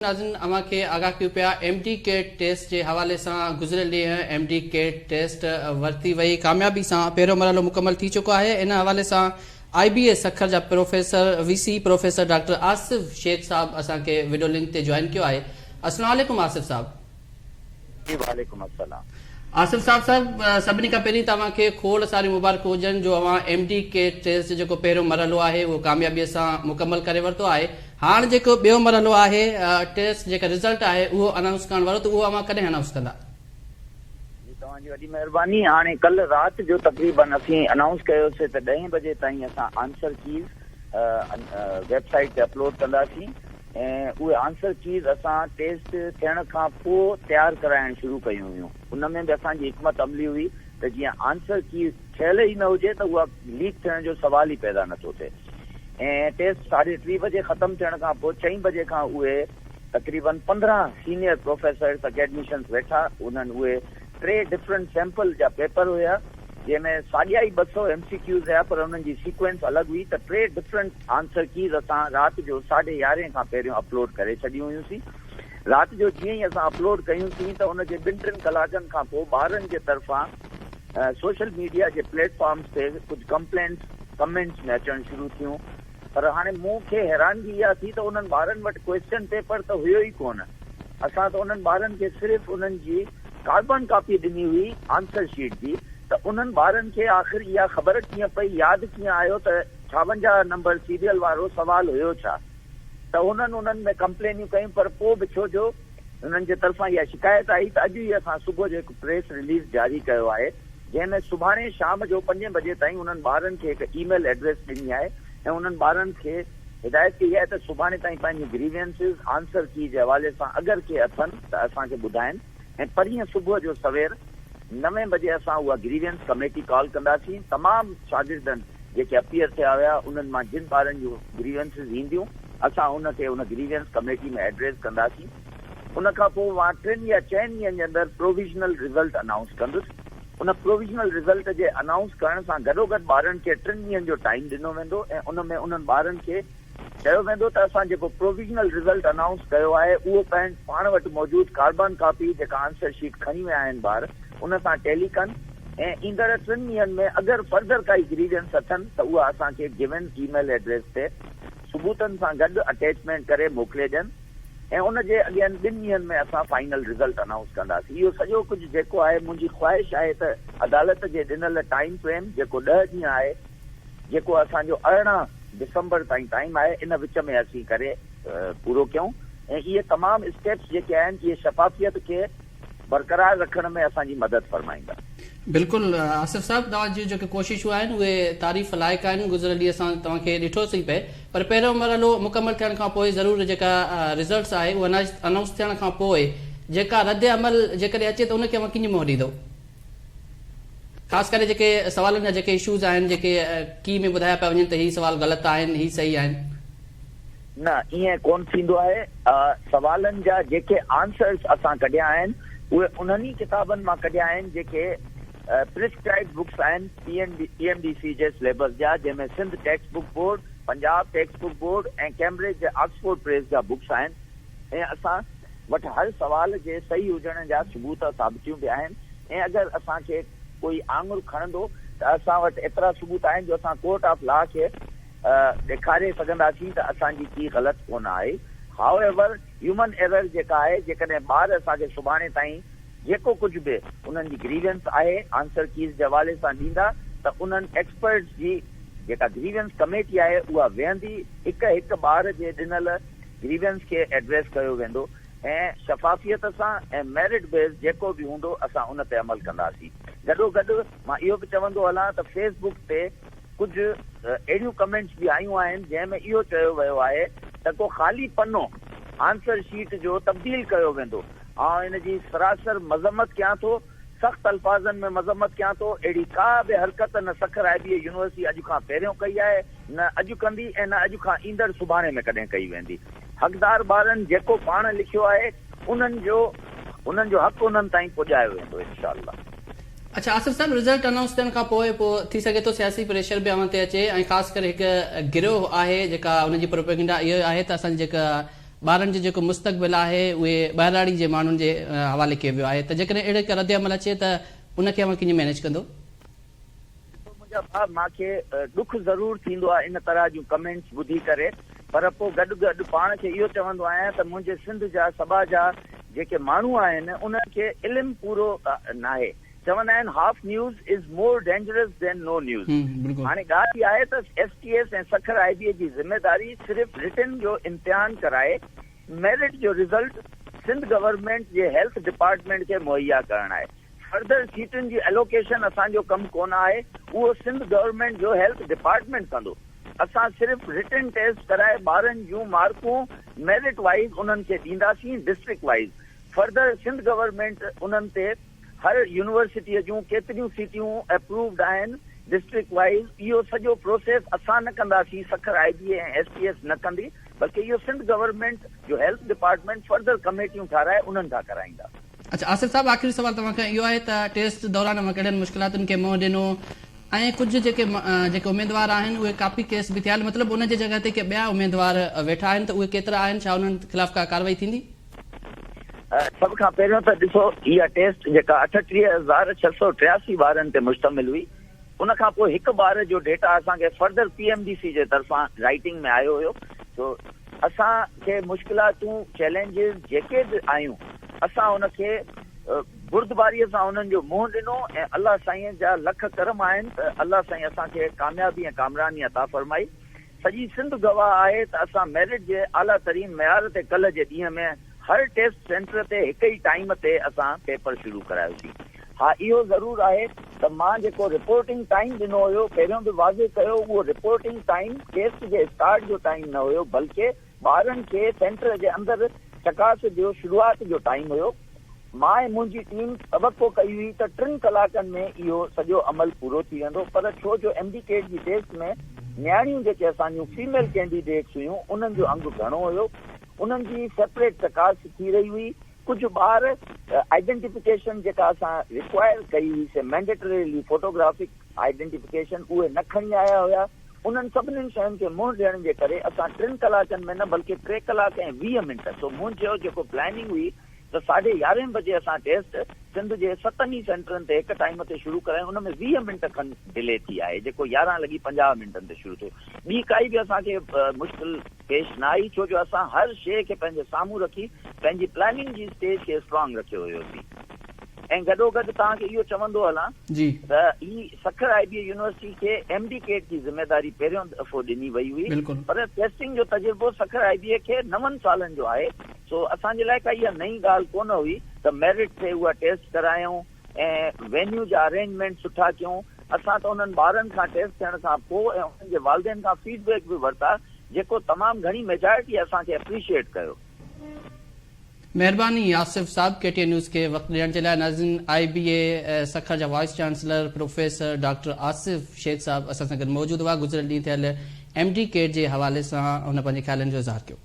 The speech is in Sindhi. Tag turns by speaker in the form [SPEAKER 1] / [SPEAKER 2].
[SPEAKER 1] ناظرين اوهان کي آگاهه ڪيون پيا ايم ڊي ڪيٽ ٽيسٽ جي حوالي سان گذريل ڏينهن ايم ڊي ڪيٽ ٽيسٽ ورتي وئي ڪاميابي سان پهريون مرحلو مڪمل ٿي چڪو آهي ان حوالي سان آء بي اي سکر جا professor V C professor doctor Asif Shaikh صاحب اسان کي وڊيو لنڪ تي جوائن ڪيو آهي السلام عليڪم آصف صاحب.
[SPEAKER 2] جي وعليڪم السلام.
[SPEAKER 1] آصف صاحب صاحب سڀني کان پهرين ته اوهان کي کوڙ ساريون مبارڪون هجن جو اوهان ايم ڊي ڪيٽ ٽيسٽ جو جيڪو پهريون مرحلو آهي اهو ڪاميابي سان مڪمل ڪري ورتو آهي هاڻ جيڪو ٻيو مرحلو آهي ٽيسٽ جيڪا رزلٽ آهي اهو انائونس ڪرڻ وارو ته اهو اوهان ڪڏهن انائونس ڪندا؟
[SPEAKER 2] جي توهان جي وڏي مهرباني هاڻي ڪلهه رات جو تقريبن اسين انائونس ڪيوسي ته ڏهين بجي تائين اسان آنسر ڪيز ويب سائيٽ تي اپلوڊ ڪنداسين ۽ اهي آنسر ڪيز اسان ٽيسٽ ٿيڻ کان پوء تيار ڪرائڻ شروع ڪيون هيون. ان ۾ به اسان جي حڪمت عملي هئي ته جيئن آنسر ڪي ٺهيل ئي نه هجي ته اها ليڪ ٿيڻ جو سوال ئي پيدا نه ٿو ٿئي ۽ ٽيسٽ ساڍي ٽي بجي ختم ٿيڻ کان پوء چئين بجي کان اهي تقريبن 15 سينيئر پروفيسرس اڪيڊميشنس ويٺا انهن اهي ٽي ڊفرنٽ سيمپل جا پيپر هيا جنهن ۾ ساڳيا ئي 200 ايم سي ڪيوز هيا پر انهن جي سيڪوئنس الڳ هئي ته ٽي ڊفرنٽ آنسر ڪيز اسان رات جو ساڍي يارهين کان پهريون اپلوڊ ڪري ڇڏيون هيون سين. رات جو جيئن ئي اسان اپلوڊ ڪيون سين ته ان جي ٻن ٽن ڪلاڪن کان پوء ٻارن جي طرفان سوشل ميڊيا جي پليٽ فارمز تي ڪجهه ڪمپلينٽس ڪمينٽس ۾ اچڻ شروع ٿيون پر هاڻي مون کي حيرانگي اها ٿي ته انهن ٻارن وٽ ڪوئسچن پيپر ته هيو ئي ڪونه اسان ته انهن ٻارن کي صرف انهن جي ڪاربان ڪاپي ڏني هئي آنسر شيٽ جي ته انهن ٻارن کي آخر اها خبر ڪيئن پئي ياد ڪيئن آيو ته 56 نمبر سيريل وارو سوال هيو ڇا؟ ته هنن انهن ۾ ڪمپلينيون ڪيون پر پوء به ڇو جو هنن جي طرفان اها شڪايت آئي ته اڄ ئي اسان صبح جو هڪ پريس رليز جاري ڪيو آهي جنهن ۾ سڀاڻي شام جو پنجين بجي تائين انهن ٻارن کي هڪ اي ميل ايڊريس ڏني آهي ۽ انهن ٻارن کي هدايت ڪئي آهي ته سڀاڻي تائين پنهنجون گريوينسز آنسر ڪي جي حوالي سان اگر ڪي اٿن ته اسان کي ٻڌائن ۽ پرينء صبح جو سوير نوين بجي اسان اها گريوينس ڪميٽي ڪال ڪنداسين. تمام شاگردن جيڪي اپيئر ٿيا هيا انهن مان جن ٻارن جون گريوينسز اينديون اسان ان کي ان گريوينس ڪميٽي ۾ ايڊريس ڪنداسين. ان کان پوء مان ٽن يا چئن ڏينهن جي اندر پروويزنل رزلٽ انائونس ڪندس. ان پروويزنل رزلٽ جي انائونس ڪرڻ سان گڏوگڏ ٻارن کي ٽن ڏينهن جو ٽائيم ڏنو ويندو ۽ ان ۾ انهن ٻارن کي چيو ويندو ته اسان جيڪو پروويزنل رزلٽ انائونس ڪيو آهي اهو پنهنج پاڻ وٽ موجود ڪاربان ڪاپي جيڪا آنسر شيٽ کڻي ويا آهن ٻار ان سان ٽيلي ڪن ۽ ايندڙ ٽن ڏينهن ۾ اگر فرڌر ڪائي گريوينس اٿن ته اها اسان کي گيون اي ميل ايڊريس تي ثبوتن سان گڏ اٽيچمينٽ ڪري موڪلي ڏين ۽ ان جي اڳين ٻن ڏينهن ۾ اسان فائنل رزلٽ انائونس ڪنداسين اهو سڄو ڪجهه جيڪو آهي منهنجي خواهش آهي ته عدالت جي ڏنل ٽائيم فريم جيڪو ڏهه ڏينهن آهي جيڪو اسان جو 18 ڊسمبر تائين ٽائيم آهي ان وچ ۾ اسين ڪري پورو ڪيون ۽ اهي تمام اسٽيپس جيڪي آهن اهي شفافيت کي برقرار رکڻ ۾ اسان جي مدد فرمائيندا.
[SPEAKER 1] بلڪل آصف صاحب توهان جون جيڪي ڪوششون آهن اهي تعريف لائق آهن گذريل ڏينهن اسان توهان کي ڏٺو سهي پئي پر پهريون مرحلو مڪمل ٿيڻ کان پوء ضرور جيڪا رزلٽس آهي اهو انائونس ٿيڻ کان پوء جيڪا رد عمل جيڪڏهن اچي ته ان کي اوهان ڪيئن منهن ڏيندو؟ خاص ڪري جيڪي سوالن جا جيڪي اشوز آهن جيڪي ڪي ۾ ٻڌايا پيا وڃن ته هي سوال غلط آهن هي صحيح آهن.
[SPEAKER 2] نه ائين ڪونه ٿيندو آهي سوالن جا جيڪي آنسرز اسان ڪڍيا آهن اهي انهن ئي ڪتابن مان ڪڍيا آهن جيڪي پرسڪرائبڊ بڪس آهن پي ايم ڊي سي جي سليبس جا جنهن ۾ Sindh text book board, Punjab text book board ۽ Cambridge ۽ Oxford press جا بڪس آهن ۽ اسان وٽ هر سوال جي صحيح هجڻ جا ثبوت ثابتيون به آهن ۽ اگر اسان کي ڪوئي آڱر کڻندو ته اسان وٽ ايترا ثبوت آهن جو اسان ڪورٽ آف لا کي ڏيکاري سگهنداسين ته اسان جي ڪي غلط ڪونه آهي. هاء ايور هيومن ايرر جيڪا آهي جيڪڏهن ٻار اسان کي سڀاڻي تائين جيڪو ڪجهه به انهن جي گريوينس آهي آنسر ڪيز جي حوالي سان ڏيندا ته انهن ايڪسپرٽس جي جيڪا گريوينس ڪميٽي آهي اها ويهندي هڪ هڪ ٻار جي ڏنل گريوينس کي ايڊريس ڪيو ويندو ۽ شفافيت سان ۽ ميرٽ بيس جيڪو به هوندو اسان ان تي عمل ڪنداسين گڏوگڏ مان اهو به چوندو هلان ته فيس بڪ تي ڪجهه اهڙيون ڪمينٽس به آيون آهن جنهن ۾ اهو چيو ويو آهي ته ڪو خالي پنو آنسر شيٽ جو تبديل ڪيو ويندو آئون ان جي سراسر مذمت ڪيان ٿو سخت الفاظن ۾ مذمت ڪيان ٿو، اهڙي ڪا به حرڪت نه سکر آء بي اي يونيورسٽي اڄ کان پهريون ڪئي آهي، نه اڄ ڪندي ۽ نه اڄ کان ايندڙ سڀاڻي ۾ ڪڏهن ڪئي ويندي. حقدار ٻارن جيڪو پاڻ لکيو آهي، انهن جو انهن جو حق انهن تائين پڄايو ويندو انشاء الله.
[SPEAKER 1] اڇا آصف صاحب رزلٽ انائونس ٿيڻ کان پوء پوء ٿي سگهي ٿو سياسي پريشر به اوهان تي اچي ۽ خاص ڪري هڪ گروهه آهي جيڪا ان جي پروپيگنڊا اهو آهي ته اسان جي جيڪا ٻارن جو جيڪو مستقبل آهي اهي ٻهراڙي جي ماڻهن جي حوالي ڪيو ويو آهي ته جيڪڏهن اهڙي ڪا رد عمل اچي ته ان کي اوهان ڪيئن مينيج ڪندو؟
[SPEAKER 2] ڏسو منهنجا ڀاء مان کي ڏک ضرور ٿيندو آهي ان طرح جون ڪمينٽس ٻڌي ڪري پر پوء گڏ گڏ پاڻ کي اهو چوندو آهيان ته منهنجي سنڌ جا سٻاجها جيڪي ماڻهو آهن انهن کي علم پورو ناهي چوندا آهن half news is more dangerous than no news هاڻي ڳالهه اها آهي ته S T S ۽ Sukkur I B A جي ذميواري صرف رٽن جو امتحان ڪرائي ميرٽ جو رزلٽ سنڌ گورنمينٽ جي هيلٿ ڊپارٽمينٽ کي مهيا ڪرڻ آهي فردر سيٽن جي الوڪيشن اسان جو ڪم ڪونه آهي اهو سنڌ گورنمينٽ جو هيلٿ ڊپارٽمينٽ ڪندو اسان صرف رٽن ٽيسٽ ڪرائي ٻارن جون مارڪون ميرٽ وائيز انهن کي ڏينداسين district wise further Sindh government انهن تي هر يونيورسٽيء جون ڪيتريون سيٽيون اپرووڊ آهن ڊسٽرڪٽ وائيز اهو سڄو پروسيس اسان نه ڪنداسين Sukkur I B A ۽ S T S نه ڪندي بلڪه اهو سنڌ گورنمينٽ جو هيلٿ ڊپارٽمينٽ فردر ڪميٽيون ٺاهرائي انهن کان ڪرائيندا.
[SPEAKER 1] اڇا آصف صاحب آخري سوال توهان کان اهو آهي ته ٽيسٽ دوران اوهان ڪهڙين مشڪلاتن کي منهن ڏنو ۽ ڪجهه جيڪي جيڪي اميدوار آهن اهي ڪاپي ڪيس به ٿيا آهن مطلب ان جي جڳهه تي ڪي ٻيا اميدوار ويٺا آهن ته اهي ڪيترا آهن ڇا انهن خلاف ڪا ڪارروائي ٿيندي؟
[SPEAKER 2] سڀ کان پهريون ته ڏسو اها ٽيسٽ جيڪا 38683 ٻارن تي مشتمل هئي ان کان پوء هڪ ٻار جو ڊيٽا اسان کي further P M D C جي طرفان رائيٽنگ ۾ آيو هيو سو اسان کي مشڪلاتون چئلينجز جيڪي به آيون اسان ان کي بردباري سان انهن جو منهن ڏنو ۽ الله سائين جا لک ڪرم آهن ته الله سائين اسان کي ڪاميابي ۽ ڪامراني عطا فرمائي. سڄي سنڌ گواهه آهي ته اسان ميرٽ جي اعليٰ ترين معيار تي ڪلهه جي ڏينهن ۾ هر ٽيسٽ سينٽر تي هڪ ئي ٽائيم تي اسان پيپر شروع ڪرايوسين. ها اهو ضرور آهي ته مان جيڪو رپورٽنگ ٽائيم ڏنو هيو پهريون به واضح ڪيو اهو رپورٽنگ ٽائيم ٽيسٽ جي اسٽارٽ جو ٽائيم نه هيو بلڪه ٻارن کي سينٽر جي اندر چڪاس جو شروعات جو ٽائيم هيو. مان ۽ منهنجي ٽيم توقع ڪئي هئي ته ٽن ڪلاڪن ۾ اهو سڄو عمل پورو ٿي ويندو پر ڇو جو ايم ڊي ڪيٽ جي ٽيسٽ ۾ نياڻيون جيڪي اسان جون فيميل ڪينڊيڊيٽس هيون انهن جو انگ گهڻو هيو انهن جي سيپريٽ چڪاس ٿي رهي هئي ڪجهه ٻار آئيڊنٽيفڪيشن جيڪا اسان ريڪوائر ڪئي هئي سي مينڊيٽريلي فوٽوگرافڪ آئيڊنٽيفڪيشن اهي نه کڻي آيا هيا انهن سڀني شين کي منهن ڏيڻ جي ڪري اسان ٽن ڪلاڪن ۾ نه بلڪه ٽي ڪلاڪ ۽ 20 منٽ سو منهنجو جيڪو پلاننگ هئي ته ساڍي يارهين بجي اسان ٽيسٽ سنڌ جي ستن ئي سينٽرن تي هڪ ٽائيم تي شروع ڪرايون ان ۾ 20 منٽ کن ڊلي ٿي آهي جيڪو 11 لڳي 50 منٽن تي شروع ٿيو ٻي ڪائي به اسان کي مشڪل پيش نه آئي ڇو جو اسان هر شيء کي پنهنجي سامهون رکي پنهنجي پلاننگ جي اسٽيج کي اسٽرانگ رکيو هيوسين ۽ گڏوگڏ توهان کي اهو چوندو هلان ته هي Sukkur I B A university کي ايم ڊي ڪيٽ جي ذميواري پهريون دفعو ڏني وئي هئي پر ٽيسٽنگ جو تجربو سکر آء بي اي کي نون سالن جو آهي سو اسان جي لاء ڪا اها نئين ڳالهه ڪونه هئي ته ميرٽ تي اها ٽيسٽ ڪرايون ۽ وينيو جا ارينجمينٽ سٺا ڪيون. اسان ته انهن ٻارن کان ٽيسٽ ٿيڻ کان پوء ۽ انهن جي والدين کان فيڊ بيڪ به ورتا جيڪو تمام گهڻي ميجارٽي اسان کي اپريشيئيٽ ڪيو.
[SPEAKER 1] مهرباني آصف صاحب ڪي ٽي اين نيوز کي وقت ڏيڻ جي لاء. ناظرين آء بي اي سکر جا vice chancellor professor doctor Asif Shaikh صاحب اسان سان گڏ موجود هئا گذريل ڏينهن ٿيل ايم ڊي ڪيٽ جي حوالي سان هن پنهنجي خيالن جو اظهار ڪيو.